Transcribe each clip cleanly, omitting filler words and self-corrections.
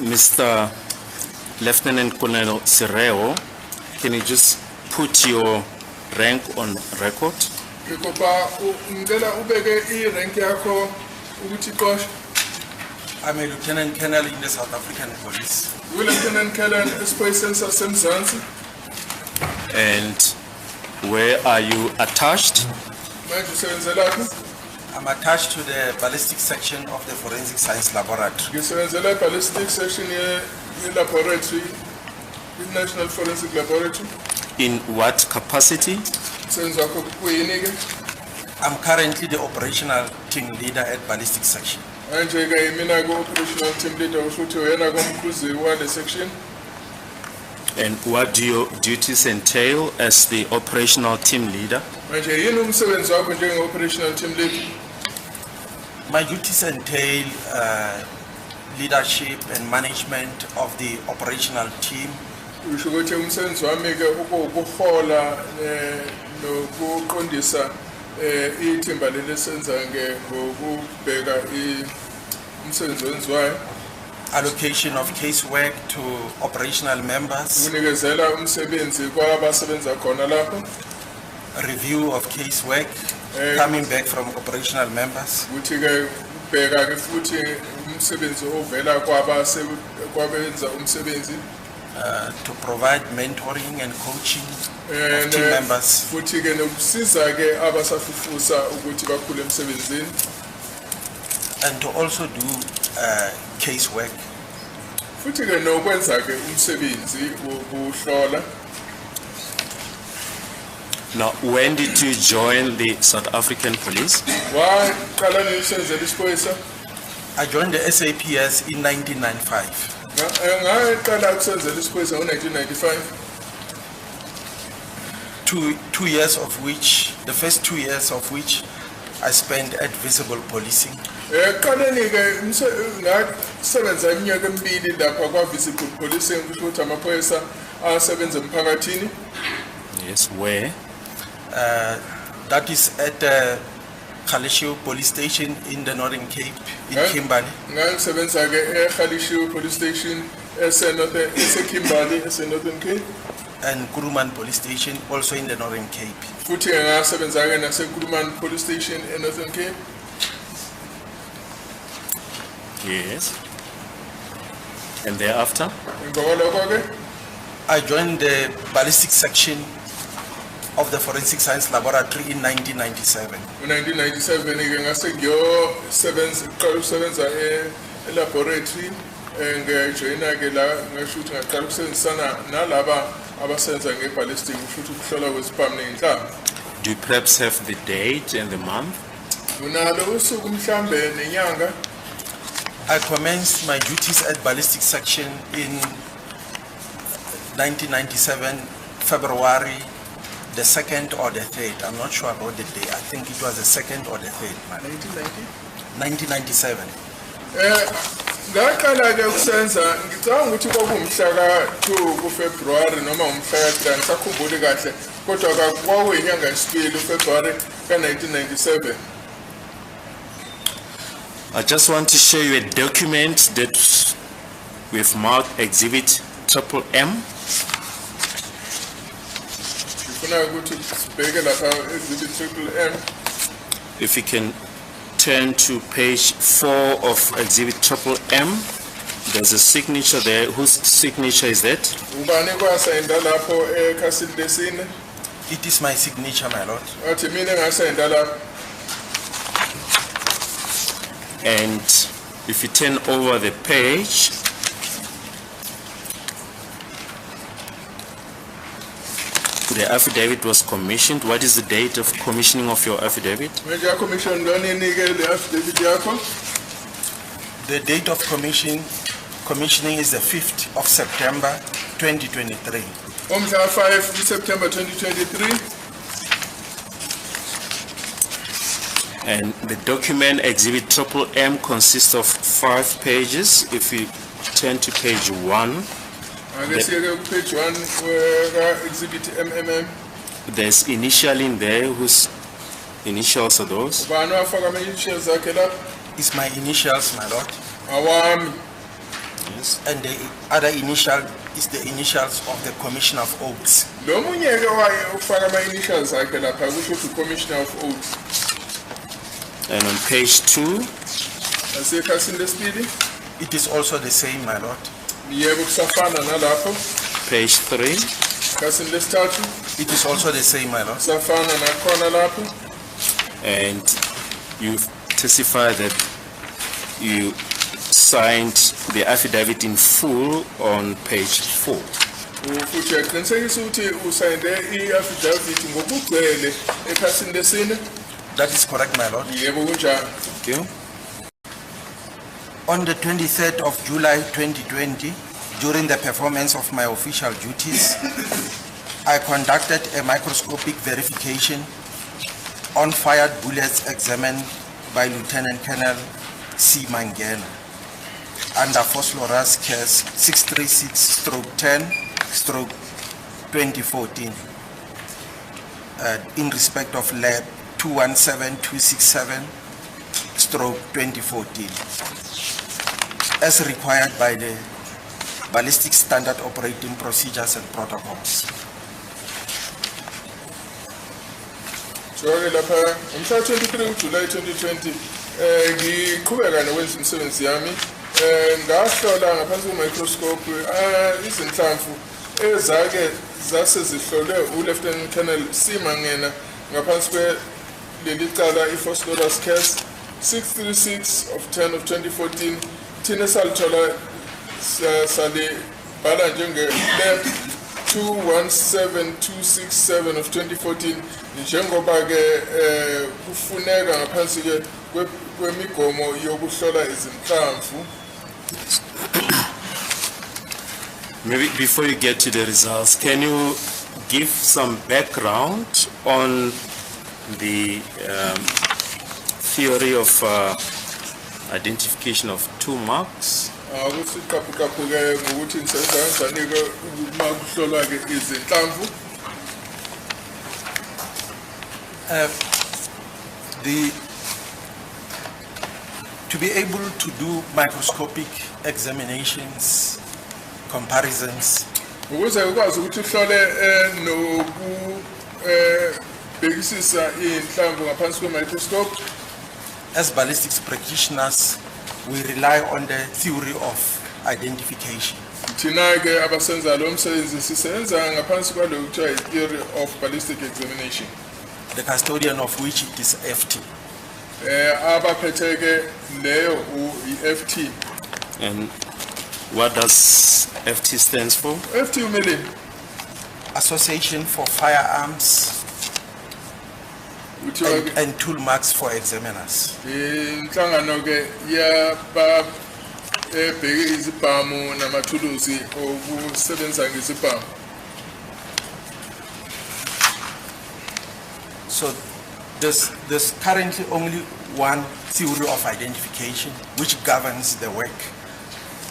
Mr. Lieutenant Colonel Sereo, can you just put your rank on record? Ngikopa ngicela ubeke i-rank yakho ukuthi iqoshwe. I'm a lieutenant colonel in the South African Police. Lieutenant Colonel esiphoyiseni sasemzansi. And where are you attached? Manje usebenzelaphi? I'm attached to the ballistic section of the Forensic Science Laboratory. Ngisebenzela i-ballistic section ye-laboratory, i-National Forensic Laboratory. In what capacity? Umsebenzi wakho kuyini-ke? I'm currently the operational team leader at ballistic section. Manje-ke yimina ku-operational team leader, usho ukuthi uyena komkhuzi wale section. And what do your duties entail as the operational team leader? Manje yini umsebenzi wakho njenge-operational team leader? My duties entail leadership and management of the operational team, Usho ukuthi umsebenzi wami-ke ukuwukuhola nokuqondisa ithimba leli esenza ngokubheka umsebenzi owenziwayo. Allocation of casework to operational members, Ukunikezela umsebenzi kwabasebenza khona lapho. Review of casework coming back from operational members, Ukuthi-ke ubheka-ke futhi umsebenzi ovela kwabenza umsebenzi. To provide mentoring and coaching And, of team members, futhi-ke nokusiza-ke abasafufusa ukuthi bakhule emsebenzini. And to also do casework. Futhi-ke nokwenza-ke umsebenzi wokuhlola. Now, when did you join the South African Police? Waqala nini ukusebenzela isiphoyisa? I joined the SAPS in 1995. Ngaqala ukusebenzela isiphoyisa ngo-1995. 2 years of which, the first 2 years of which I spent at Visible Policing. Ekuqaleni-ke ngasebenza iminyaka emibili lapha kwa-Visible Policing, kusho ukuthi amaphoyisa asebenza emphakathini. Yes, where? That is at Galeshewe Police Station in the Northern Cape in Eh? Kimberley. Ngangisebenza-ke eGaleshewe Police Station eseKimberley, ese-Northern Cape. And Kuruman Police Station, also in the Northern Cape. Futhi-ke ngasebenza-ke naseKuruman Police Station e-Northern Cape. Yes. And thereafter? Emva kwalokho-ke, I joined the ballistic section of the Forensic Science Laboratory in 1997. Ngo-1997-ke ngase ngiyosebenza, qala ukusebenza e-laboratory, ngiyajoyina-ke la, ngasho ukuthi ngaqala ukusebenzisana nalaba abasenza nge-ballistic, kusho ukuthi ukuhlolwa kwezibhamu ney'nhlamvu. Do you perhaps have the date and the month? Unalo usuku mhlambe nenyanga? I commenced my duties at ballistic section in 1997, February the 2nd or the 3rd. I'm not sure about the day. I think it was the 2nd or the 3rd, man. 1990. 1997. Ngaqala-ke ukusenza, ngicabanga ukuthi kwakuwumhla ka-2 kuFebruwari noma umhla ka-3, angisakhumbuli kahle, kodwa kwakuyinyanga yesibili, uFebruwari ka-1997. I just want to show you a document that we've marked Exhibit Triple M. Ngifuna ukuthi sibheke lapha Exhibit Triple M. If you can turn to page 4 of Exhibit Triple M, there's a signature there. Whose signature is that? Ubani kwasayinda lapho ekhasini lesine? It is my signature, my lord. Athi mina engasayinda lapho. And if you turn over the page, the affidavit was commissioned. What is the date of commissioning of your affidavit? Manje ya-commission lwanini-ke le affidavit yakho? The date of commissioning is the 5th of September 2023. Umhla ka-5 kuSeptember 2023. And the document Exhibit Triple M consists of 5 pages. If you turn to page 1, Ake siyeke ku-page 1 ka-Exhibit MMM. There's initial in there. Whose initials are those? Ubani wafaka ama-initials akhe lapho? It's my initials, my lord. Awami. Yes. And the other initial is the initials of the Commissioner of Oaths. Lo munye-ke waye ufaka ama-initials akhe lapha kusho ukuthi u-Commissioner of Oaths. And on page 2, Nasekhasini lesibili. It is also the same, my lord. Yebo, kusafana nalapho. Page 3, Ekhasini lesithathu. It is also the same, my lord. Kusafana nakhona lapho. And you testify that you signed the affidavit in full on page 4. Futhi uyaqinisekisa ukuthi usayinde i-affidavit ngokugcwele ekhasini lesine. That is correct, my lord. Yebo, kunjalo. Thank you. On the 23rd of July 2020, during the performance of my official duties, I conducted a microscopic verification on fired bullets examined by Lieutenant Colonel C. Mangena under Vosloorus case 636/10/2014 in respect of lab 217267/2014 as required by the Ballistic Standard Operating Procedures and Protocols. So-ke lapha ngomhla 23 uJuly 2020 ngiqhubeka nokwenza imisebenzi yami ngahlola ngaphansi kwe-microscope izinhlamvu ezake zase zihlolwe uLieutenant Colonel C Mangena ngaphansi kweleli cala i-Vosloorus case 636 of 10 of 2014, thina salithola salibhala njenge-lab 217267 of 2014, njengoba-ke kufuneka ngaphansi ke kwemigomo yokuhlola izinhlamvu. Maybe before you get to the results, can you give some background on the theory of identification of tool marks? Ukuthi qaphu qaphu-ke ngokuthi nisebenza kanjani-ke uma kuhlolwa-ke izinhlamvu. The, to be able to do microscopic examinations, comparisons, ukuze ukwazi ukuthi uhlole noku bhekisisa iy'nhlamvu ngaphansi kwe-microscope, as ballistics practitioners, we rely on the theory of identification. Thina-ke abasenza lo msebenzi sisebenza ngaphansi kwalo kuthiwa i-theory of ballistic examination, the custodian of which it is FT. Abaphethe-ke leyo i-FT. And what does FT stands for? FT umeleni? Association for Firearms Kuthiwa-ke and Tool Marks for Examiners. Inhlangano-ke yaba ebheke izibhamu namathuluzi okusebenza ngezibhamu. So there's currently only one theory of identification which governs the work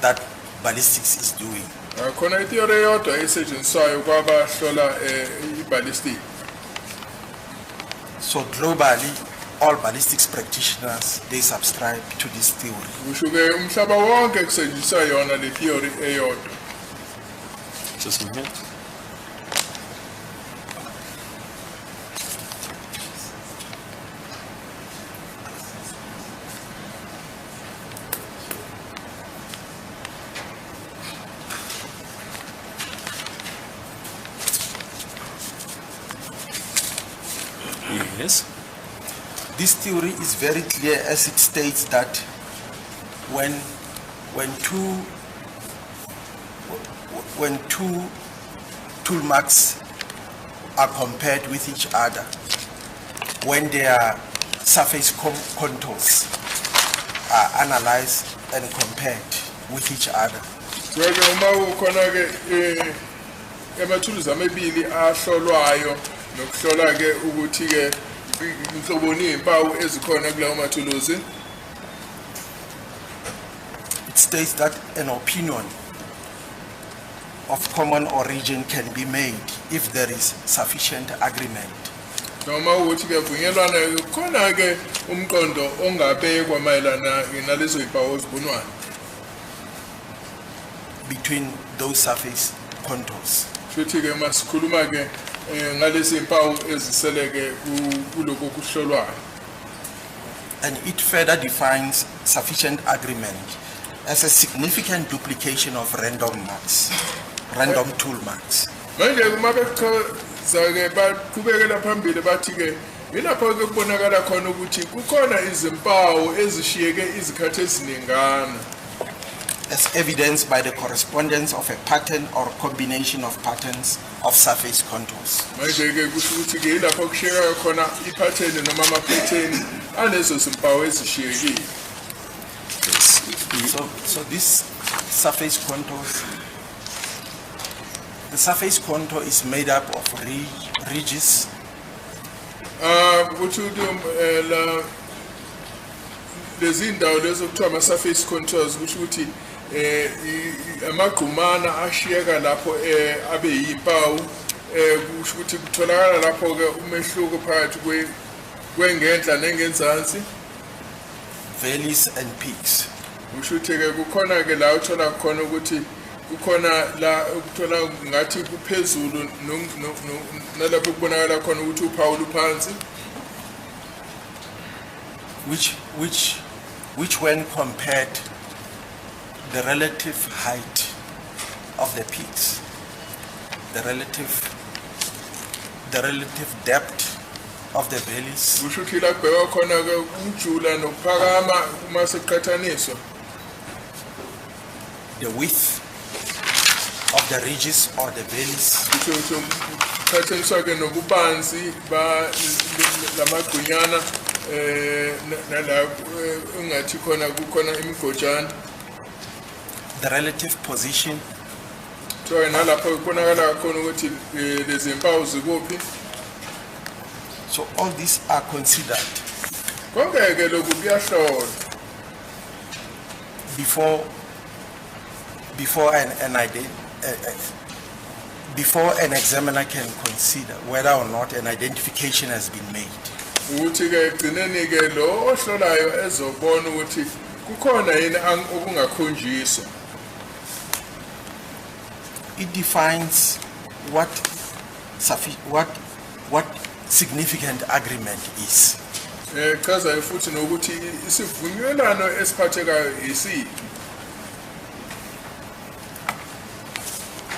that ballistics is doing. Khona i-theory eyodwa esetshenziswayo kwabahlola i-ballistic. So globally, all ballistics practitioners, they subscribe to this theory. Kusho-ke umhlaba wonke kusetshenziswa yona le theory eyodwa. Just a minute. Yes. This theory is very clear as it states that when two tool marks are compared with each other, when their surface contours are analyzed and compared with each other, So-ke uma kukhona-ke amathuluzi amabili ahlolwayo nokuhlola-ke ukuthi-ke inhloboni yey'mpawu ezikhona kulawo mathuluzi, it states that an opinion of common origin can be made if there is sufficient agreement. Noma ukuthi kuyavunyelwana khona-ke umqondo ongabekwa mayelana nalezo y'mpawu ozibonwayo. between those surface contours. Futhi-ke uma sikhuluma-ke ngalezi mpawu eziseleke kulokhu kuhlolwayo. And it further defines sufficient agreement as a significant duplication of random marks, random tool marks. Manje uma bechaza-ke baqhubekela phambili bathi-ke yilapho-ke kubonakala khona ukuthi kukhona izimpawu ezishiyeke izikhathi eziningana, as evidenced by the correspondence of a pattern or combination of patterns of surface contours. Manje-ke kusho ukuthi-ke yilapho kushiyeka khona iphatheni noma amaphetheni alezo zimpawu ezishiyekile. Yes. So this surface contours, the surface contour is made up of ridges, Kuthi ukuthi la lezi ndawo lezo kuthiwa ama-surface contours kusho ukuthi amagqumana ashiyeka lapho abe yimpawu kusho ukuthi kutholakala lapho-ke umehluko phakathi kwengenhla nengenzansi, valleys and peaks. Kusho ukuthi-ke kukhona-ke la uthola khona ukuthi kukhona la ukuthola ngathi kuphezulu nalapho kubonakala khona ukuthi uphawu luphansi, which when compared, the relative height of the peaks, the relative depth of the valleys, kusho ukuthi la kubhekwa khona-ke ukujula nokuphakama uma sekuqhathaniswa, the width of the ridges or the valleys, kusho ukuthi kuqhathaniswa-ke nobubanzi lamagqunyana nala engathi khona kukhona imigojana, the relative position kuthiwa nalapho kubonakala khona ukuthi lezi mpawu zikuphi. So all these are considered Konke-ke lokhu kuyahlolwa before an examiner can consider whether or not an identification has been made. Ukuthi-ke ekugcineni-ke lo ohlolayo ezobona ukuthi kukhona yini okungakhonjiswa. It defines what significant agreement is. Chazayo futhi nokuthi isivunyelwano esiphathekayo isiphi.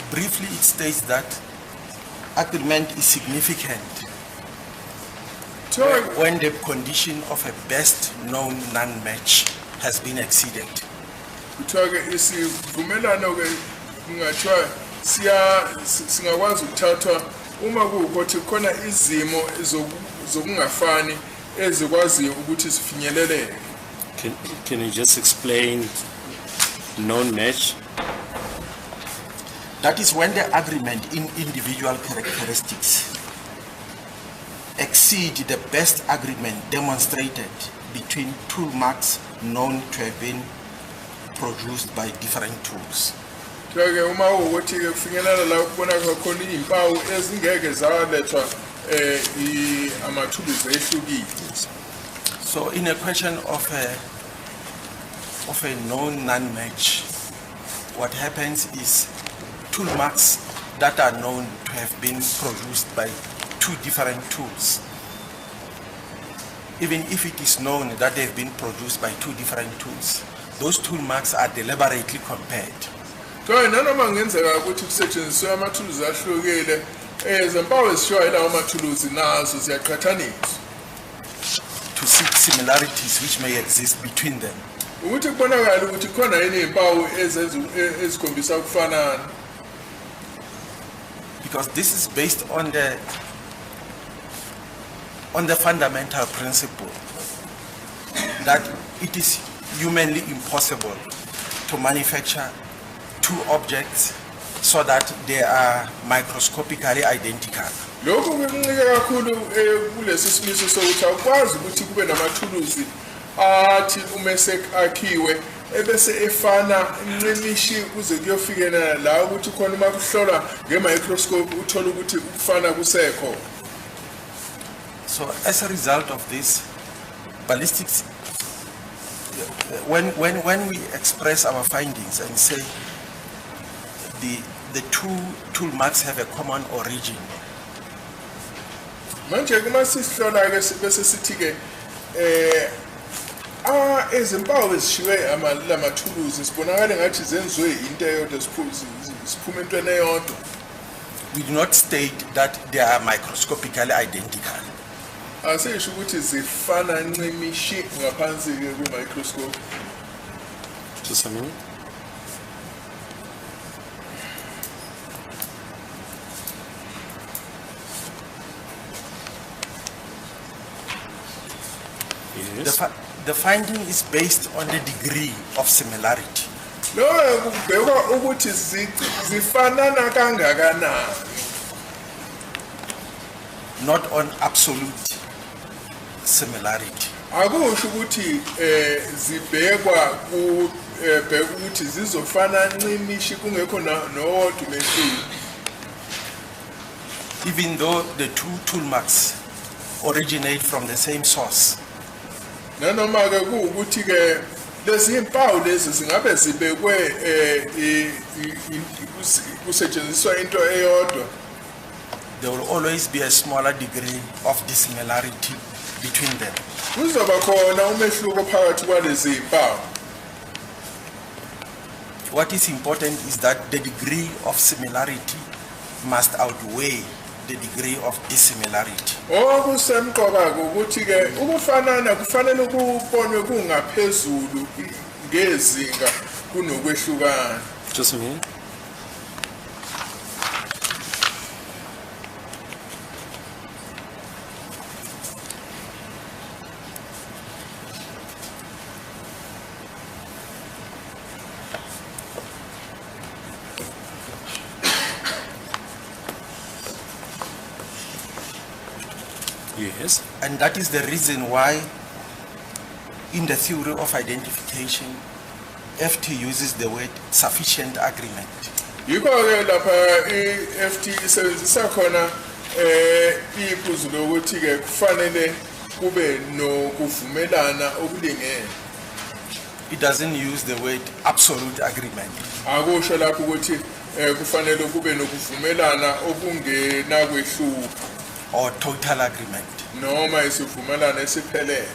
Briefly, it states that agreement is significant Kuthiwa when the condition of a best known non-match has been exceeded. Kuthiwa-ke isivumelwano-ke kungathiwa singakwazi ukuthathwa uma kuwukuthi khona izimo zokungafani ezikwaziyo ukuthi zifinyeleleke. Can you just explain known match? That is when the agreement in individual characteristics exceed the best agreement demonstrated between tool marks known to have been produced by different tools. Kuthiwa-ke uma kuwukuthi-ke kufinyelela la kubonakala khona iy'mpawu ezingeke zalethwa amathuluzi ehlukile. So in a question of a known non-match, what happens is tool marks that are known to have been produced by two different tools, even if it is known that they've been produced by two different tools, those tool marks are deliberately compared Kuthiwa nanoma kungenzeka ukuthi kusetshenziswe amathuluzi ahlukile zempawu ezishiwa yilawo mathuluzi nazo ziyaqhathaniswa to seek similarities which may exist between them. Ukuthi kubonakale ukuthi khona yini iy'mpawu ezikhombisa ukufanana. Because this is based on the fundamental principle that it is humanly impossible to manufacture two objects so that they are microscopically identical. Lokhu kuncike kakhulu kulesi simiso sokuthi awukwazi ukuthi kube namathuluzi athi uma akhiwe ebese efana ncimishi kuze kuyofikela la ukuthi khona uma kuhlolwa nge-microscope uthole ukuthi ukufana kusekho. So as a result of this, ballistics, when we express our findings and say the two tool marks have a common origin, Manje kuma sisihlola ke bese sithi ke izimpawu ezishiywe lamathuluzi sibonakala ngathi zenziwe into eyodwa, siphuma entweni eyodwa. We do not state that they are microscopically identical. Asisho ukuthi zifana ncimishi ngaphansi ke kwi-microscope. Just a minute. Yes. The finding is based on the degree of similarity. Lokho kubhekwa ukuthi zifanana kangakanani, not on absolute similarity. Akusho ukuthi zibhekwa ku bheka ukuthi zizofana ncimishi kungekho nowodwa umehluko. Even though the two tool marks originate from the same source, Nanoma ke kuwukuthi ke lezi impawu lezi zingabe zibekwe kusetshenziswa into eyodwa, there will always be a smaller degree of dissimilarity between them. Kuzoba khona umehluko phakathi kwalezi impawu. What is important is that the degree of similarity must outweigh the degree of dissimilarity. Okusemqoka ukuthi ke ukufanana kufanele kubonwe kungaphezulu ngezinga kunokwehlukana. Just a minute. Yes. And that is the reason why in the theory of identification, FT uses the word sufficient agreement. Yikho-ke lapha i-FT isebenzisa khona iphuzu lokuthi-ke kufanele kube nokuvumelana okulingene. It doesn't use the word absolute agreement. Akusho lapho ukuthi kufanele kube nokuvumelana okungenakwehluka or total agreement. Noma isivumelano esiphelele.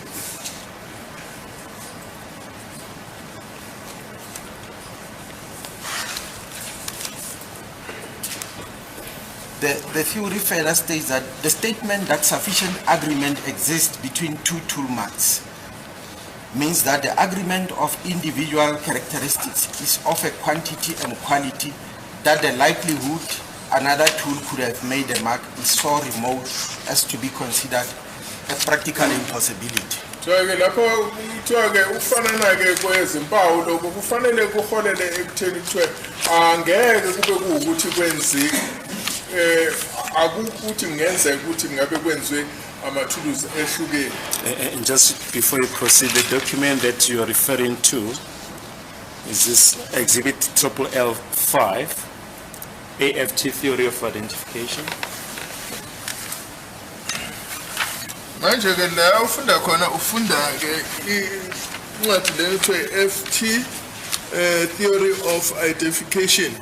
The theory further states that the statement that sufficient agreement exists between two tool marks means that the agreement of individual characteristics is of a quantity and quality that the likelihood another tool could have made a mark is so remote as to be considered a practical impossibility. Kuthiwa-ke lapho kuthiwa-ke ukufanana-ke kwezimpawu lokhu kufanele kuholele ekutheni kuthiwe angeke kube kuwukuthi kwenziwe akukuthi kungenzeka ukuthi ngabe kwenziwe amathuluzi ehlukene. And just before you proceed, the document that you are referring to is this Exhibit Triple L 5, AFT Theory of Identification. Manje-ke la ufunda khona ufunda-ke incwadi le kuthiwe FT Theory of Identification.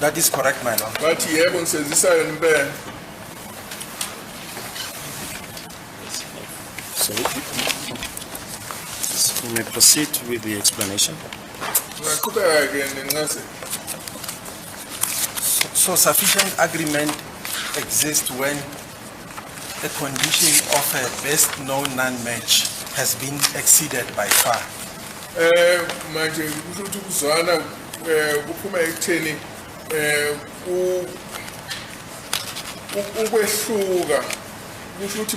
That is correct, my lord. Bathi yebo, ngisebenzisa yona impela. So you may proceed with the explanation. Ungaqhubeka-ke nencazelo. So sufficient agreement exists when the condition of a best known non-match has been exceeded by far. Manje kusho ukuthi ukuzwana kuphuma ekutheni ukwehluka kusho ukuthi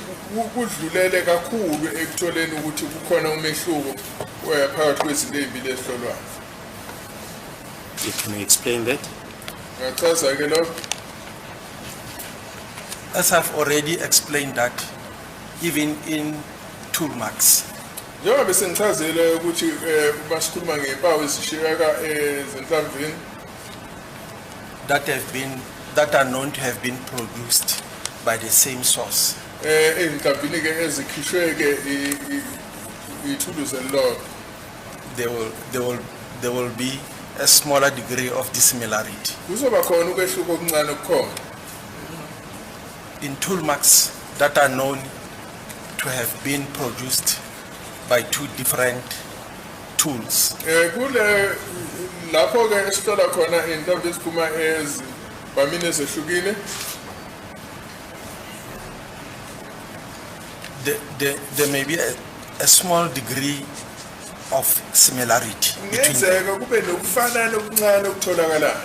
kudlulele kakhulu ekutholeni ukuthi kukhona umehluko phakathi kwezinto ezimbili ezihlolwayo. You can explain that? Ngachaza ke lokho. As I've already explained that even in tool marks, Njengoba besengichazile ukuthi basikhuluma ngempawu ezishiyeka ezinhlamvini that are known to have been produced by the same source, ezinhlamvini ke ezikhishwe ke ithuluzi elilodwa, there will be a smaller degree of dissimilarity. Kuzoba khona ukwehluka okuncane okukhona. In tool marks that are known to have been produced by two different tools. Kule lapho ke esihlola khona inhlamvu eziphuma ezibhamini ezehlukile. There may be a small degree of similarity between them. Kungenzeka kube nokufanana okuncane okutholakalayo.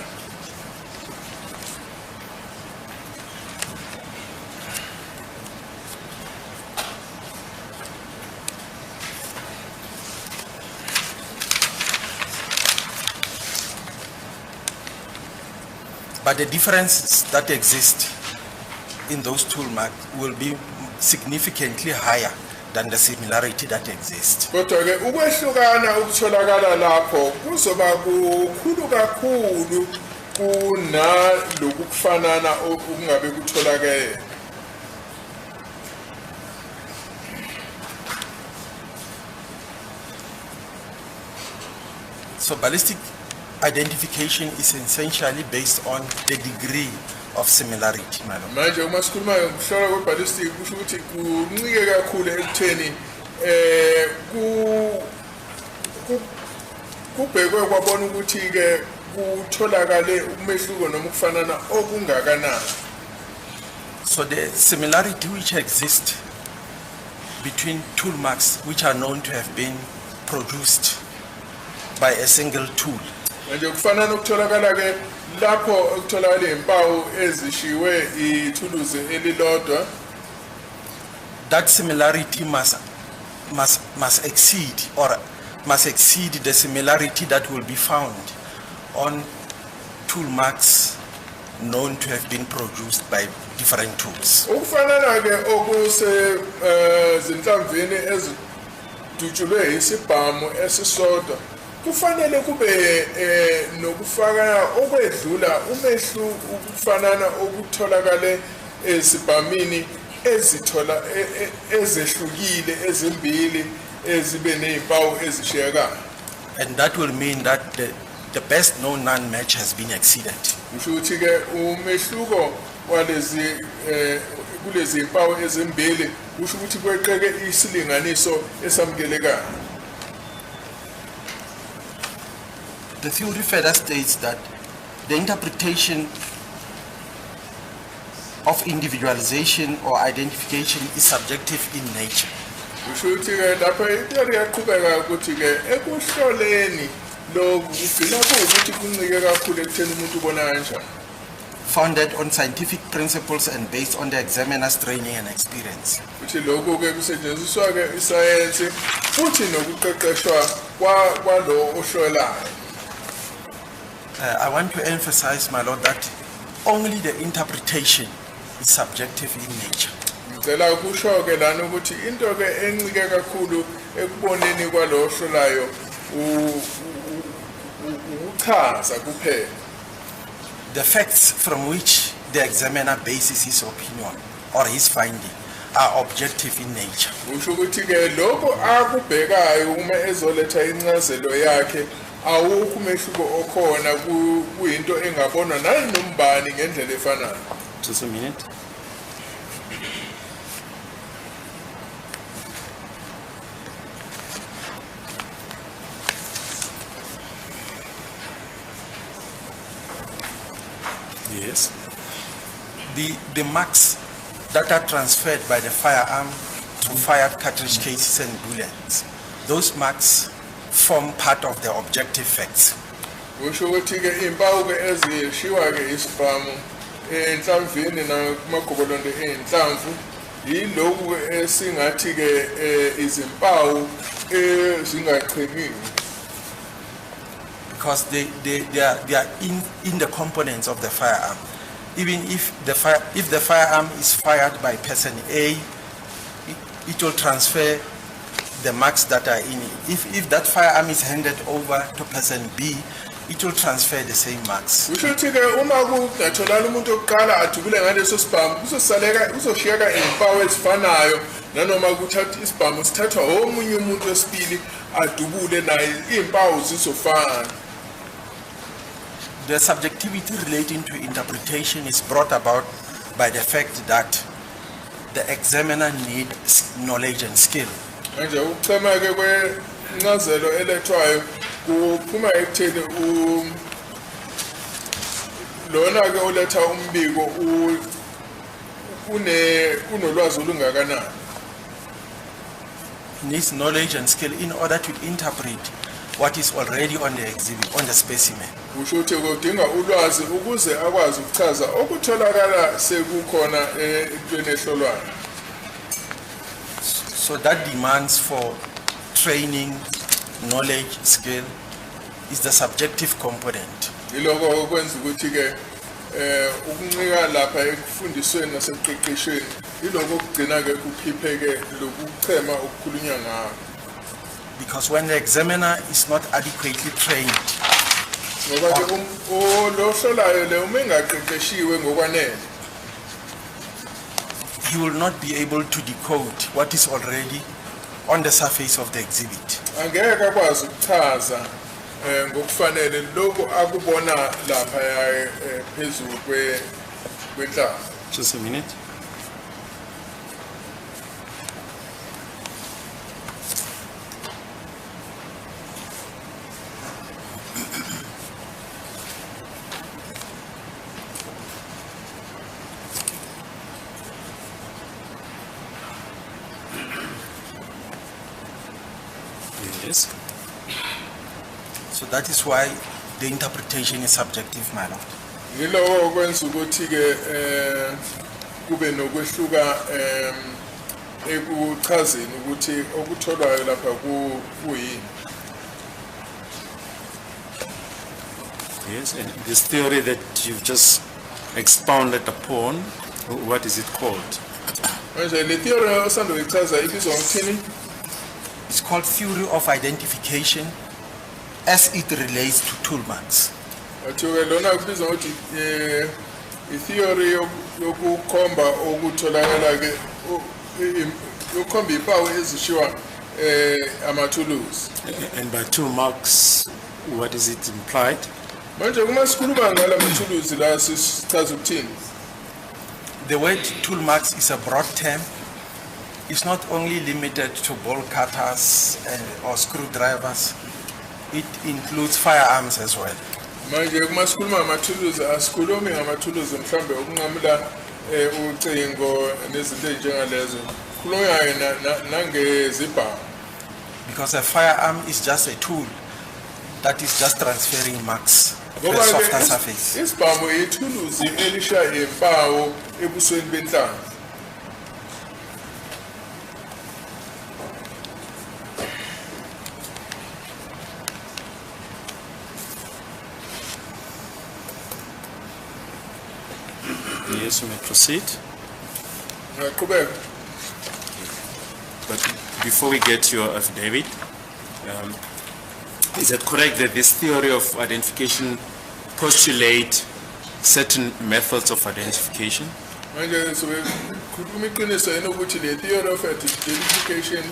But the differences that exist in those tool marks will be significantly higher than the similarity that exists. Kodwa ke ukwehlukana okutholakala lapho kuzoba kukhulu kakhulu kunaloku kufanana okungabe kutholakele. So ballistic identification is essentially based on the degree of similarity, my lord. Manje uma sikhuluma ngokuhlola kwe-ballistic kusho ukuthi kuncike kakhulu ekutheni kubhekwe kwabona ukuthi ke kutholakale umehluko noma ukufanana okungakanani. So the similarity which exists between tool marks which are known to have been produced by a single tool Manje kufanana okutholakala ke lapho okutholakala izimpawu ezishiwe ithuluzi elilodwa, that similarity must exceed or must exceed the similarity that will be found on tool marks known to have been produced by different tools. Ukufanana ke okuse zinhlamvini ezidutshulwe isibhamu esisodwa kufanele kube nokufaka okwedlula umehlu ukufanana okutholakale ezibhamini ezithola ezehlukile ezimbili ezibe nezimpawu ezishiyekayo. And that will mean that the best known non-match has been exceeded. Kusho ukuthi ke umehluko walezi kulezi impawu ezimbili kusho ukuthi kweqeke isilinganiso esamukelekayo. The theory further states that the interpretation of individualization or identification is subjective in nature. Kusho ukuthi ke lapha i-theory yaqhubeka ukuthi ke ekuhloleni lokhu kugcina kuwukuthi kuncike kakhulu ekutheni umuntu ubona kanjani. Founded on scientific principles and based on the examiner's training and experience. Futhi lokhu ke kusetshenziswa ke isayensi futhi nokuqeqeshwa kwalo ohlolayo. I want to emphasize, my lord, that only the interpretation is subjective in nature. Ngicela ukusho ke lana ukuthi into ke encike kakhulu ekuboneni kwalo ohlolayo ukuchaza kuphela. The facts from which the examiner bases his opinion or his finding are objective in nature. Kusho ukuthi ke lokho akubhekayo uma ezoletha incazelo yakhe awukho umehluko okhona kuyinto engabonwa nayinombani ngendlela efanayo. Just a minute. Yes. The marks that are transferred by the firearm to fired cartridge cases and bullets, those marks form part of the objective facts. Kusho ukuthi ke impawu ke ezishiwa ke isibhamu enhlamvini nakumagobolondo enhlamvu yilokhu ke esingathi ke izimpawu ezingachemiwe. Because they are in the components of the firearm. Even if the firearm is fired by person A, it will transfer the marks that are in it. If that firearm is handed over to person B, it will transfer the same marks. Kusho ukuthi ke uma kungatholakala umuntu oqala adubule ngaleso sibhamu kuzosaleka kuzoshiyeka izimpawu ezifanayo nanoma kuthatha isibhamu sithathwa omunye umuntu wesibili adubule naye izimpawu zizofana. The subjectivity relating to interpretation is brought about by the fact that the examiner needs knowledge and skill. Manje ukuchema-ke kwencazelo elethwayo kuphuma ekutheni lona-ke oletha umbiko unolwazi olungakanani. He needs knowledge and skill in order to interpret what is already on the exhibit, on the specimen. Kusho ukuthi kudinga ulwazi ukuze akwazi ukuchaza okutholakala sekukhona entweni ehlolwayo. So that demands for training, knowledge, skill is the subjective component. Yiloko okwenza ukuthi-ke ukuncika lapha ekufundisweni nasekuqeqeshweni yiloko okugcina-ke kukhiphe-ke lokuchema okukhulunywa ngako. Because when the examiner is not adequately trained, ngoba-ke lo ohlolayo le uma engaqeqeshiwe ngokwanele, he will not be able to decode what is already on the surface of the exhibit. Angeke akwazi ukuchaza ngokufanele lokhu akubona lapha phezulu kwenhlamvu. Just a minute. Yes. So that is why the interpretation is subjective, my lord. Yiloko okwenza ukuthi-ke kube nokwehluka ekuchazeni ukuthi okutholwayo lapha kuyini. Yes, and this theory that you've just expounded upon, what is it called? Manje le theory osanda kuyichaza ibizwa ngokuthini? It's called theory of identification as it relates to tool marks. Athiwe lona kubizwa ngokuthi i-theory yokukhomba okutholakala-ke yokukhomba impawu ezishiwa amathuluzi. And by tool marks, what is it implied? Manje uma sikhuluma ngala mathuluzi la sichaza ukuthini? The word tool marks is a broad term. It's not only limited to bolt cutters or screwdrivers. It includes firearms as well. Manje uma sikhuluma ngamathuluzi asikhulumi ngamathuluzi mhlawumbe okunqamula ucingo nezinto ey'njengalezo, khulunywa nangezibhamu. Because a firearm is just a tool that is just transferring marks to a Ngoba-ke softer surface. Isibhamu ithuluzi elishaya impawu ebusweni benhlamvu. Yes, you may proceed. Ngiyaqhubeka. But before we get to your affidavit, is it correct that this theory of identification postulate certain methods of identification? Manje sobe khuluma iqiniso yini ukuthi le theory of identification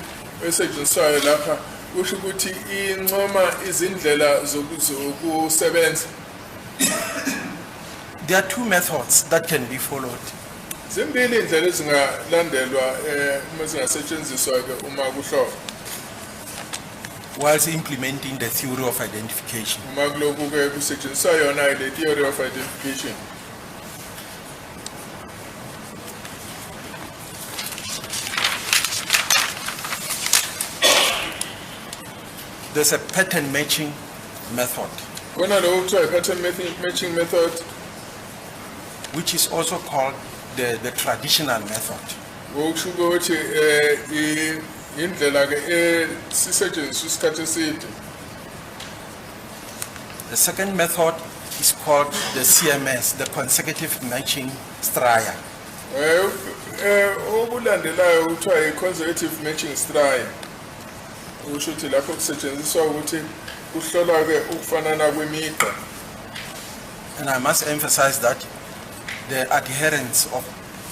esetshenziswayo lapha kusho ukuthi incoma izindlela zokusebenza? There are two methods that can be followed. Zimbili indlela ezingalandelwa uma zingasetshenziswa ke uma kuhlolwa. Whilst implementing the theory of identification. Uma kulokhu ke kusetshenziswa yona le theory of identification. There's a pattern matching method, Khona lokhu kuthiwa i-pattern matching method, which is also called the traditional method. Okusho ukuthi indlela ke esisetshenziswa isikhathi eside. The second method is called the CMS, the consecutive matching striae. Okulandelayo kuthiwa i-consecutive matching striae. Okusho ukuthi lapho kusetshenziswa ukuthi kuhlolwa ke ukufanana kwemigqa. And I must emphasize that the adherents of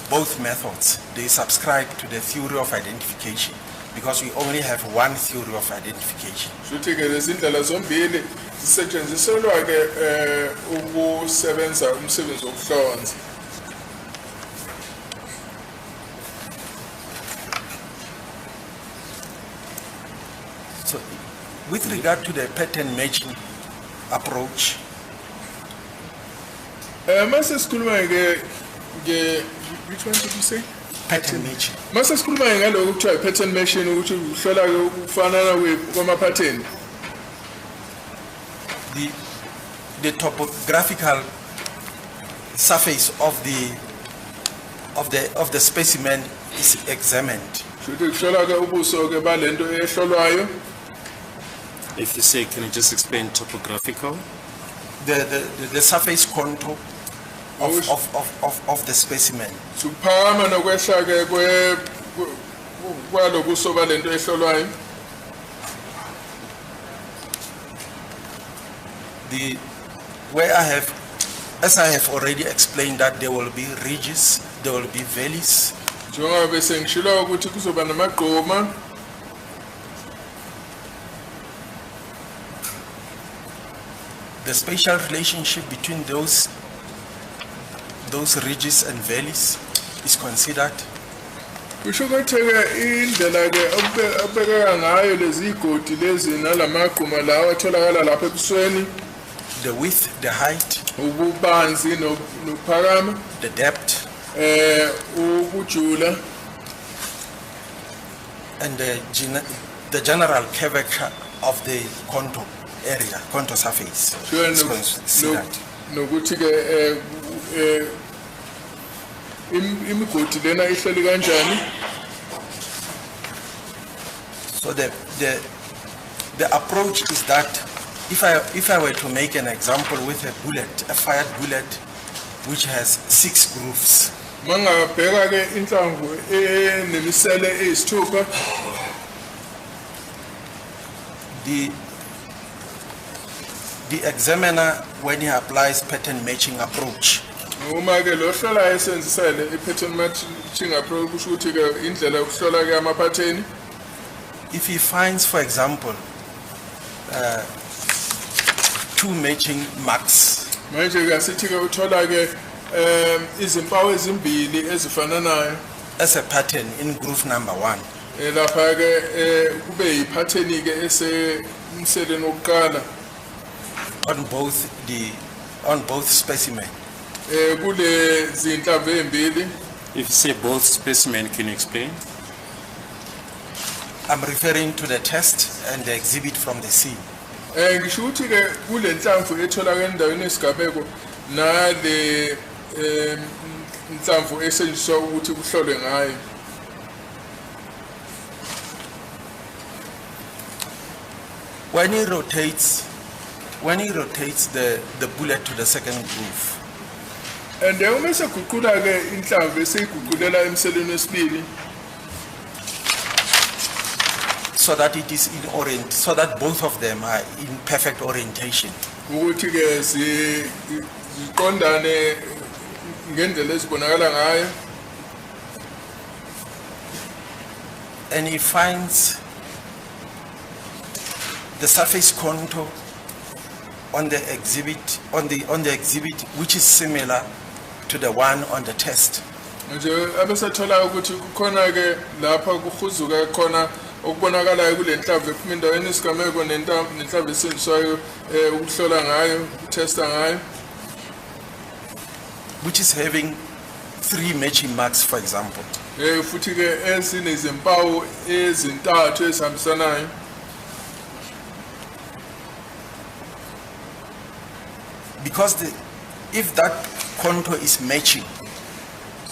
both methods, they subscribe to the theory of identification, because we only have one theory of identification. Shuthi ke lezi ndlela zombili Zisetshenziselwa-ke ukusebenza umsebenzi wokuhlonza. So with regard to the pattern matching approach, Mase sikhuluma-ke nge, which one did you say? Pattern matching. Mase sikhuluma-ke ngalokhu kuthiwa i-pattern matching, ukuthi uhlola-ke ukufanana kwamaphatheni. The topographical surface of the specimen is examined. Shuthi kuhlola-ke ubuso-ke balento ehlolwayo. If you say, can you just explain topographical? The surface contour of the specimen. Ukuphakama nokwehla-ke kwalobuso balento ehlolwayo. The where I have, as I have already explained, that there will be ridges, there will be valleys, Njengoba bese ngishilo ukuthi kuzoba namagquma, the spatial relationship between those ridges and valleys is considered. Kusho ukuthi-ke indlela-ke obekeka ngayo lezi godi lezi nalamagquma lawa atholakala lapha ebusweni, The width, the height, ububanzi nokuphakama, the depth, ukujula, and the general curvature of the contour area, contour surface is considered. Nokuthi-ke imigodi lena ihleli kanjani. So the approach is that if I were to make an example with a bullet, a fired bullet, which has six grooves, Mangabheka-ke inhlamvu enemisele eyisithupha, the examiner, when he applies pattern matching approach, uma-ke lo hlolayo esebenzisa le i-pattern matching approach, kusho ukuthi-ke indlela yokuhlola-ke amaphatheni, if he finds, for example, two matching marks, manje-ke asithi-ke uthola-ke izimpawu ezimbili ezifananayo as a pattern in groove number one, lapha-ke kube yiphatheni-ke esemseleni wokuqala on both specimen, kule zinhlamvu ey'mbili. If you say both specimen, can you explain? I'm referring to the test and the exhibit from the scene. Ngisho ukuthi-ke kule nhlamvu etholakala endaweni yesigameko nale nhlamvu esetshenziswa ukuthi kuhlolwe ngayo. When he rotates the bullet to the second groove, And uma eseguqula-ke inhlamvu eseyiguqulela emseleni wesibili, so that it is in orient, so that both of them are in perfect orientation. Ukuthi-ke ziqondane ngendlela ezibonakala ngayo. And he finds the surface contour on the exhibit, which is similar to the one on the test. Nje abesethola ukuthi kukhona-ke lapha kuhuzuka khona okubonakalayo kule nhlamvu ephuma endaweni yesigameko nenhlamvu esetshenziswayo ukuhlola ngayo, ukuthesta ngayo, which is having three matching marks, for example. Futhi-ke ezinezimpawu ezintathu ezihambisanayo. Because if that contour is matching,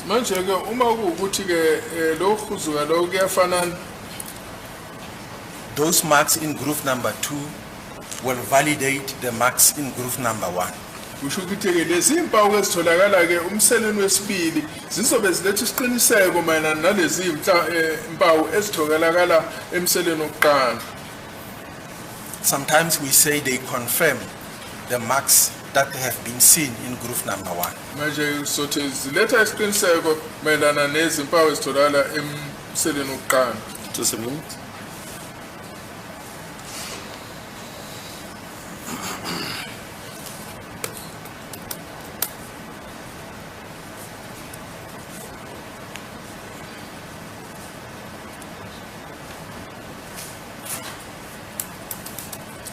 Manje-ke uma kuwukuthi-ke lo huzuka lo kuyafanana, those marks in groove number two will validate the marks in groove number one. Kusho ukuthi-ke lezi mpawu ezitholakala-ke umseleni wesibili zizobe ziletha isiqiniseko mayelana nalezi mpawu ezitholakala emseleni wokuqala. Sometimes we say they confirm the marks that have been seen in groove number one. Manje sothi ziletha isiqiniseko mayelana nezimpawu ezitholakala emseleni wokuqala. Just a minute.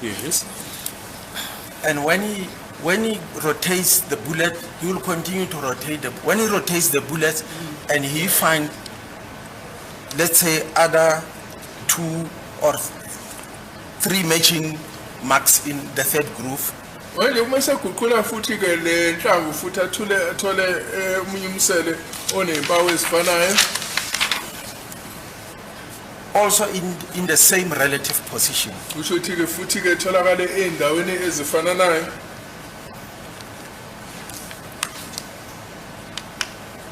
Yes. And when he rotates the bullet, he will continue to rotate the, when he rotates the bullet and he find, let's say, other two or three matching marks in the third groove, Manje uma eseguqula futhi-ke le nhlamvu futhi athule athole omunye umsele onezimpawu ezifanayo also in the same relative position, kusho ukuthi-ke futhi-ke etholakale ey'ndaweni ezifananayo,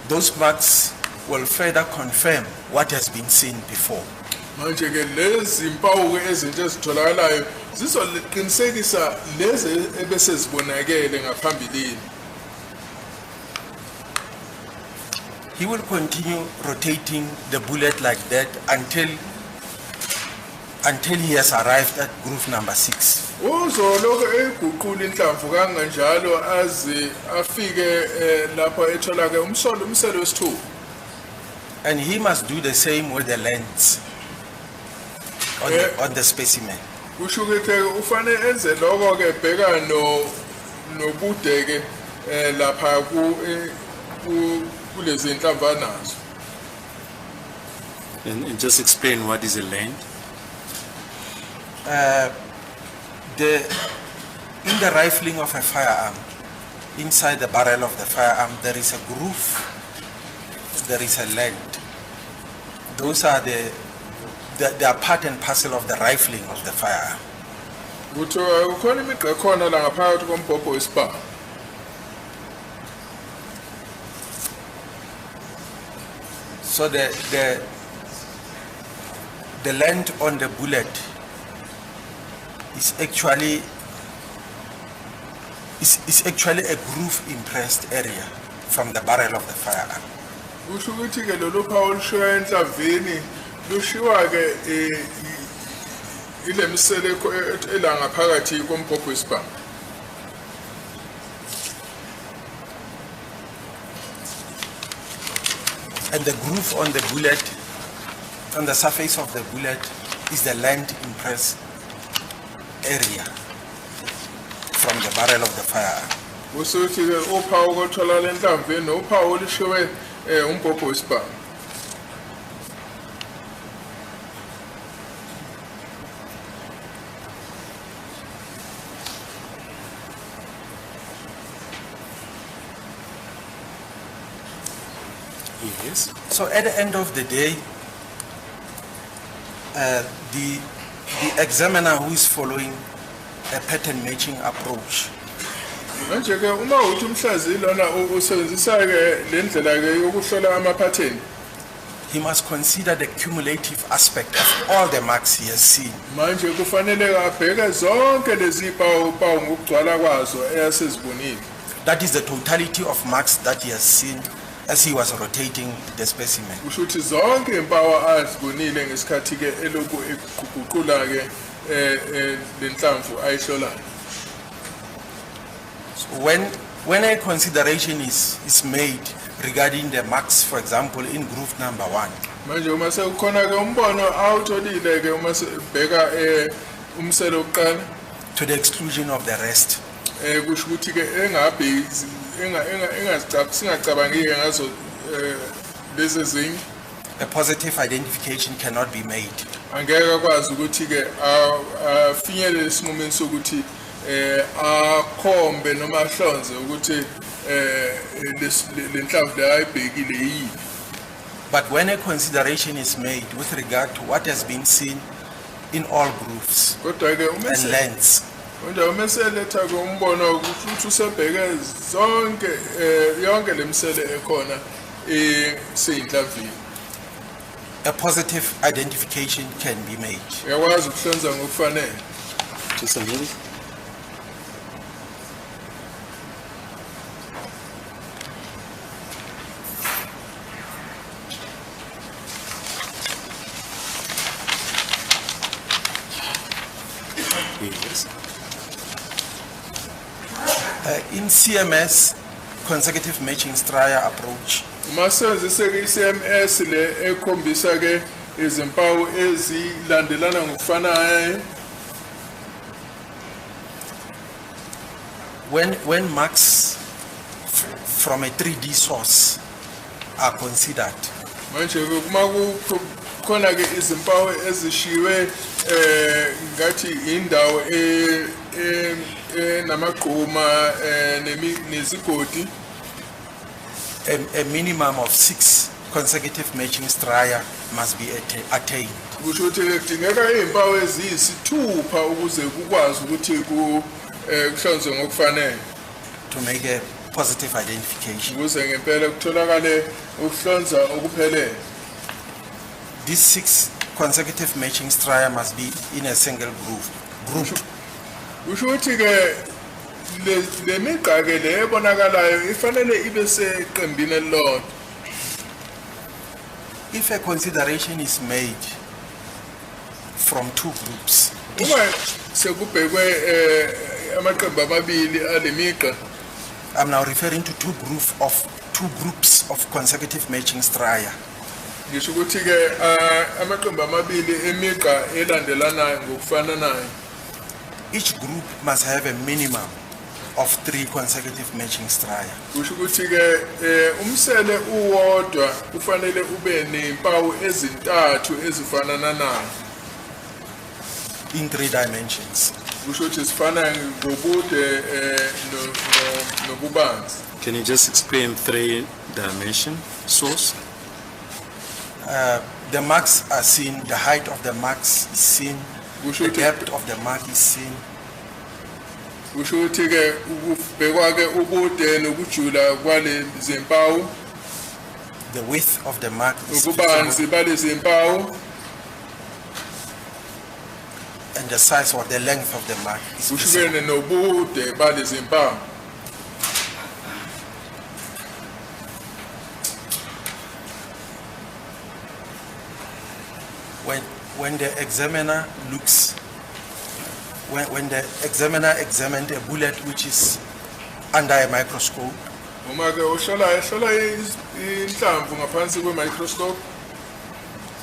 those marks will further confirm what has been seen before. Manje-ke lezi mpawu-ke ezintsha ezitholakalayo zizoqinisekisa lezi ebesezibonakele ngaphambilini. He will continue rotating the bullet like that until he has arrived at groove number 6. Uzolokhu eyiguqula inhlamvu kanganjalo aze afike lapho ethola-ke umsolo umsele wesithupha. And he must do the same with the lengths on the specimen. Kusho ukuthi ufanele enze lokho-ke bheka no nobude-ke lapha kulezi nhlamvu anazo. And just explain what is a land. In the rifling of a firearm, inside the barrel of the firearm, there is a groove, there is a land. Those are they are part and parcel of the rifling of the firearm. Kuthiwa kukhona imigqa ekhona la ngaphakathi kombhobho wesibhamu. So the length on the bullet is actually a groove impressed area from the barrel of the firearm. Kusho ukuthi-ke lolu phawu olushiwa enhlamvini lushiwa-ke ile misele ela ngaphakathi kombhobho wesibhamu. And the groove on the bullet, on the surface of the bullet, is the land impressed area from the barrel of the firearm. Kusho ukuthi-ke uphawu olutholakala enhlamvini uphawu olushiwe umbhobho wesibhamu. Yes. So at the end of the day, the examiner who is following a pattern matching approach Manje-ke uma uthi umhlaziyi lona usebenzisa-ke le ndlela-ke yokuhlola amaphatheni, he must consider the cumulative aspect of all the marks he has seen. Manje kufanele abheke zonke lezi pawu pawu ngokugcwala kwazo eyasezibonile. That is the totality of marks that he has seen as he was rotating the specimen. Kusho ukuthi zonke impawu azibonile ngesikhathi-ke elokhu eguqula-ke le nhlamvu ayihlolayo. So when a consideration is made regarding the marks, for example, in groove number 1, Manje uma sekukhona-ke umbono awutholile-ke uma sebheka umsele wokuqala, to the exclusion of the rest, kusho ukuthi-ke engabheki singacabangi-ke ngazo lezi ezinye, a positive identification cannot be made. Angeke akwazi ukuthi-ke afinyelele esinqumeni sokuthi akhombe noma ahlonze ukuthi le nhlamvu le ayibhekile yini. But when a consideration is made with regard to what has been seen in all grooves Kodwa-ke uma and lengths, kodwa uma eseletha-ke umbono ukuthi usebheke zonke yonke le misele ekhona eseyinhlamvini, a positive identification can be made. Uyakwazi ukuhlonza ngokufanele. Just a minute. Yes. In CMS, consecutive matching striae approach, Uma sisebenzise-ke i-CMS le ekhombisa-ke izimpawu ezilandelana ngokufanayo, When marks from a 3D source are considered, Manje-ke uma kukhona-ke izimpawu ezishiwe ngathi indawo enamagquma nezigodi, a minimum of 6 consecutive matching striae must be attained. Kusho ukuthi-ke kudingeka iy'mpawu eziyisithupha ukuze kukwazi ukuthi kuhlonzwe ngokufanele, to make a positive identification. Ukuze ngempela kutholakale ukuhlonza okuphelele. These 6 consecutive matching striae must be in a single group. Kusho ukuthi-ke le migqa-ke le ebonakalayo ifanele ibe seqembini elilodwa. If a consideration is made from 2 groups, Uma sekubhekwe amaqembu amabili ale migqa, I'm now referring to two groups of consecutive matching striae. Ngisho ukuthi-ke amaqembu amabili emigqa elandelanayo ngokufananayo, Each group must have a minimum of 3 consecutive matching striae. Kusho ukuthi-ke umsele uwodwa kufanele ube nezimpawu ezintathu ezifananayo. In 3 dimensions. Kusho ukuthi zifana ngobude nobubanzi. Can you just explain 3 dimension source? The marks are seen, the height of the marks is seen, Kusho the ukuthi depth of the mark is seen. Kusho ukuthi-ke ukubhekwa-ke ubude nokujula kwale zimpawu, The width of the mark is ububanzi visible, balezi mpawu, and the size or the length of the mark is kusho visible. ke nobude balezi mpawu. When the examiner looks, when the examiner examined a bullet which is under a microscope, Uma ke uhlola ehlola inhlamvu ngaphansi kwe-microscope,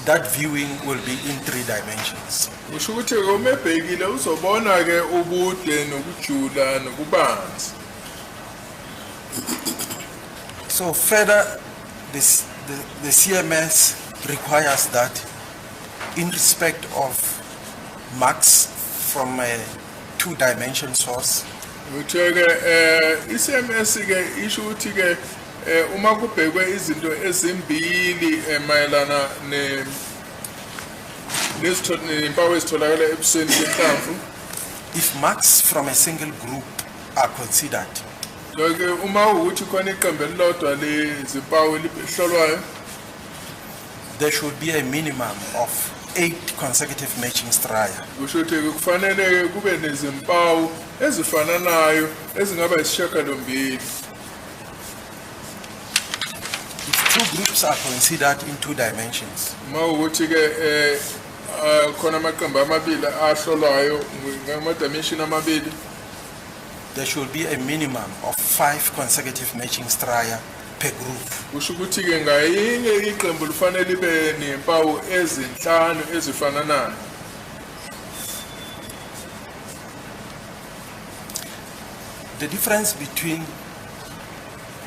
that viewing will be in 3 dimensions. Kusho ukuthi uma ebhekile uzobona ke ubude nokujula nobubanzi. So further, the CMS requires that in respect of marks from a 2-dimension source, Uthe ke iCMS ke isho ukuthi ke uma kubhekwe izinto ezimbili mayelana ne nezimpawu ezitholakala ebusweni benhlamvu, if marks from a single group are considered, ke uma ukuthi khona iqembu elilodwa lezimpawu elihlolwayo, there should be a minimum of 8 consecutive matching striae. Kusho ukuthi kufanele kube nezimpawu ezifananayo ezingaba isishiyagalombili. If 2 groups are considered in 2 dimensions, Uma ukuthi ke khona amaqembu amabili ahlolwayo ngama-dimension amabili, there should be a minimum of 5 consecutive matching striae per group. Kusho ukuthi ke ngayinye iqembu lifanele libe nezimpawu ezinhlanu ezifananayo. The difference between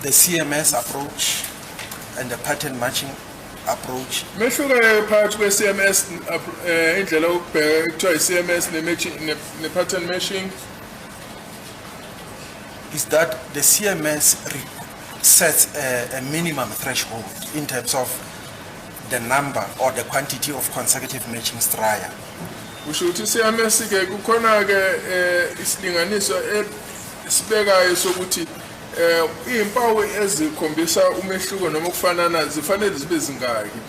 the CMS approach and the pattern matching approach Mehluko phakathi kwe-CMS indlela yokubheka ekuthiwa i-CMS ne-pattern matching is that the CMS sets a minimum threshold in terms of the number or the quantity of consecutive matching striae. Kusho ukuthi i-CMS ke kukhona ke isilinganiso esibekayo sokuthi izimpawu ezikhombisa umehluko noma ukufanana zifanele zibe zingaki.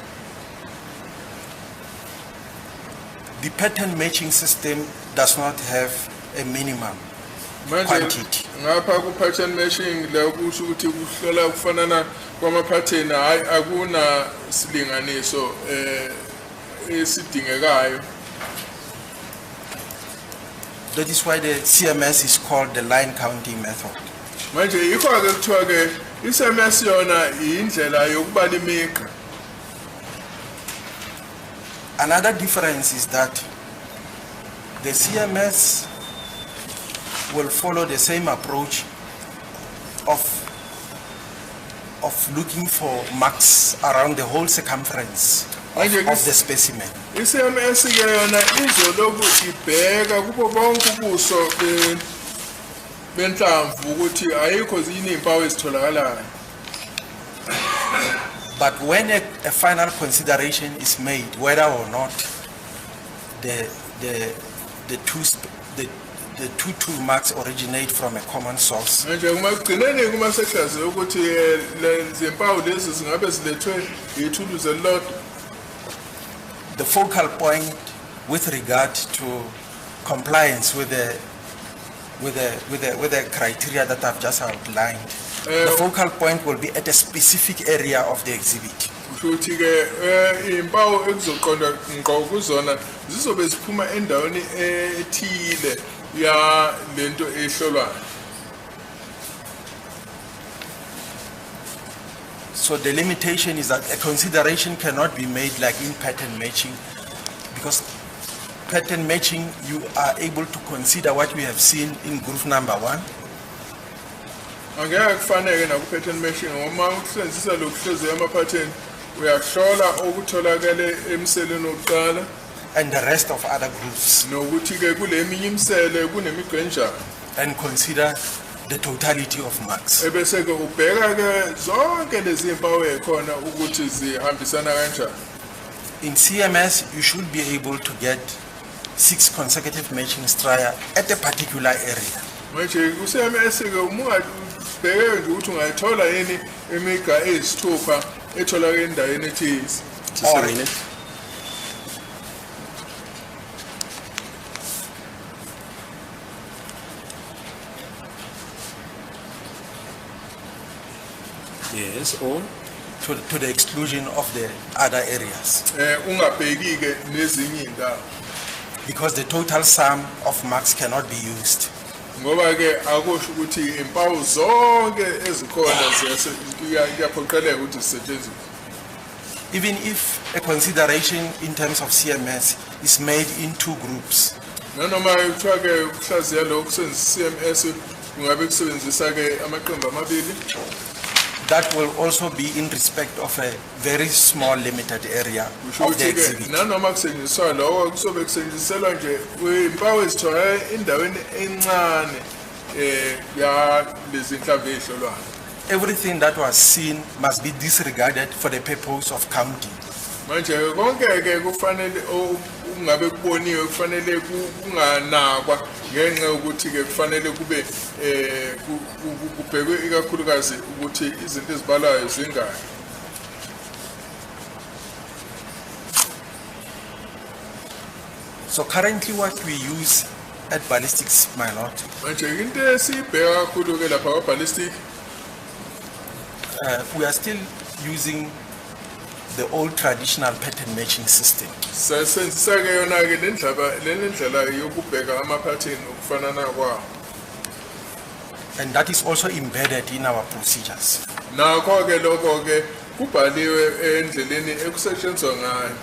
The pattern matching system does not have a minimum Manje quantity. Ngapha ku-pattern matching la kusho ukuthi kuhlola ukufanana kwama-pattern hayi akuna silinganiso esidingekayo. That is why the CMS is called the line counting method. Manje yikho-ke kuthiwa-ke i-CMS yona indlela yokubala imigqa. Another difference is that the CMS will follow the same approach of looking for marks around the whole circumference Manje of the specimen. I-CMS ke yona izoloku ibheka kubo bonke ubuso benhlamvu ukuthi ayikho yini iy'mpawu ezitholakalayo. But when a final consideration is made, whether or not the two tool marks originate from a common source, Manje uma ekugcineni uma sekuhlaziwe ukuthi lezi mpawu lezi zingabe zilethwe ithuluzi elilodwa, the focal point with regard to compliance with the criteria that I've just outlined, the focal point will be at a specific area of the exhibit. Kusho ukuthi-ke iy'mpawu ekuzoqondwa ngqo kuzona zizobe ziphuma endaweni ethile ya lento ehlolwayo. So the limitation is that a consideration cannot be made like in pattern matching, because pattern matching, you are able to consider what we have seen in group number one, Angeke kufaneke naku-pattern matching ngoba ukusebenzisa lokuhluziya ama-pattern uyahlola okutholakele emseleni wokuqala and the rest of other groups, nokuthi-ke kule eminye imisele kunemigqa enjani, and consider the totality of marks. Ebese-ke ubheka-ke zonke lezi mpawu ey'khona ukuthi zihambisana kanjani. In CMS, you should be able to get six consecutive matching striae at a particular area. Manje ku-CMS-ke uma ungabheke nje ukuthi ungayithola yini imigqa eyisithupha etholakala endaweni ethize. Just a Or- minute. Yes, or To the exclusion of the other areas. Ungabheki-ke nezinye iy'ndawo. Because the total sum of marks cannot be used. Ngoba-ke akusho ukuthi impawu zonke ezikhona kuyaphoqeleka ukuthi zisetshenziswe. Even if a consideration in terms of CMS is made in two groups, Nanoma kuthiwa-ke ukuhlaziya lokhu kusebenzisa CMS kungabe kusebenzisa-ke amaqembu amabili, that will also be in respect of a very small limited area kusho of the ukuthi-ke exhibit. Nanoma kusetshenziswa lokho kusobe kusetshenziselwa nje impawu ezitholakala endaweni encane ya lezi nhlamvu ey'hlolwayo. Everything that was seen must be disregarded for the purpose of counting. Manje konke-ke kufanele kungabe kuboniwe kufanele kunganakwa ngenxa yokuthi-ke kufanele kube kubhekwe ikakhulukazi ukuthi izinto ezibalwayo zingaki. So currently what we use at ballistics, my lord, Manje into esiyibheka kakhulu-ke lapha kwa-ballistic, we are still using the old traditional pattern matching system. Sasebenzisa-ke yona-ke le ndlaba le ndlela yokubheka amaphathini okufanana kwawo. And that is also embedded in our procedures. Nakho-ke lokho-ke kubhaliwe endleleni ekusetshenziswa ngayo.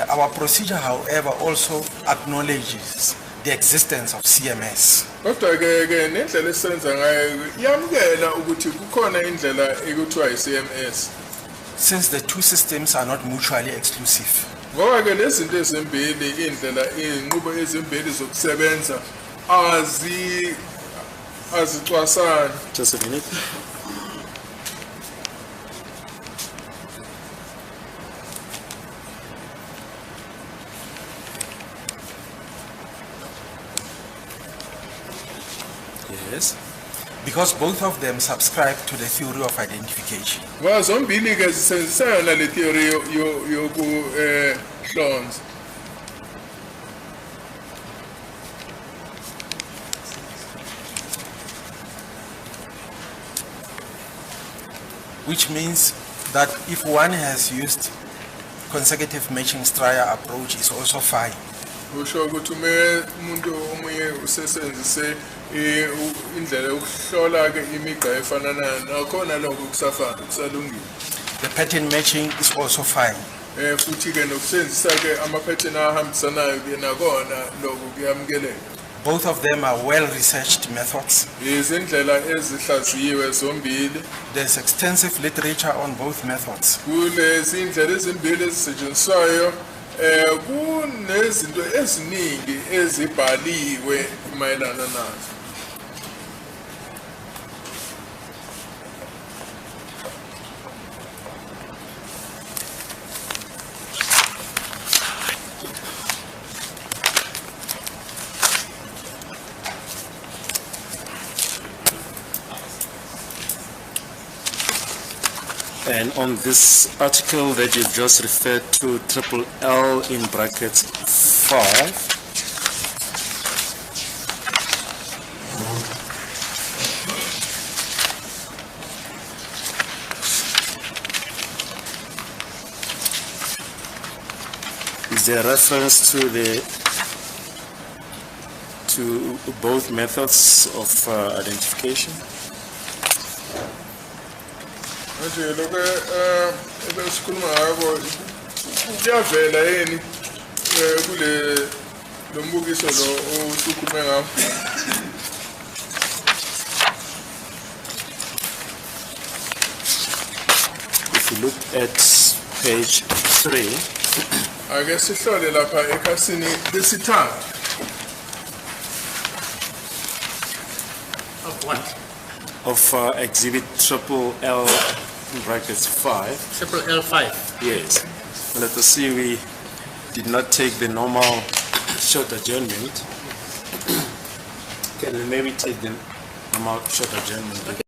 Our procedure, however, also acknowledges the existence of CMS. Kodwa-ke ke nendlela esisenza ngayo iyamukela ukuthi kukhona indlela ekuthiwa i-CMS. Since the two systems are not mutually exclusive. Ngoba-ke lezi zinto ezimbili iy'ndlela iy'nqubo ezimbili zokusebenza azicwasani. Just a minute. Yes. Because both of them subscribe to the theory of identification. Ngoba zombili-ke zisebenzisa yona le theory yokuhlonza. Which means that if one has used consecutive matching striae approach is also fine. Kusho ukuthi ume umuntu omunye usesebenzise indlela yokuhlola-ke imigqa efananayo nakhona lokho kusafana kusalungile. The pattern matching is also fine. Futhi-ke nokusebenzisa-ke ama-pattern ahambisanayo-ke nakona lokho kuyamukeleka. Both of them are well-researched methods. Izindlela ezihlaziyiwe zombili. There's extensive literature on both methods. Kulezi ndlela ezimbili ezisetshenziswayo kunezinto eziningi ezibhaliwe mayelana nazo. And on this article that you've just referred to, triple L in brackets five, is there reference to to both methods of identification? Manje lokho ebesikhuluma ngako kuyavela yini kule lo mbukiso lo osukhulume ngawo? If you look at page 3, Ake sihlole lapha ekhasini lesithathu. Of what? Of exhibit triple L in brackets 5. Triple L 5. Yes. Let us see, we did not take the normal short adjournment. Can we maybe take the normal short adjournment?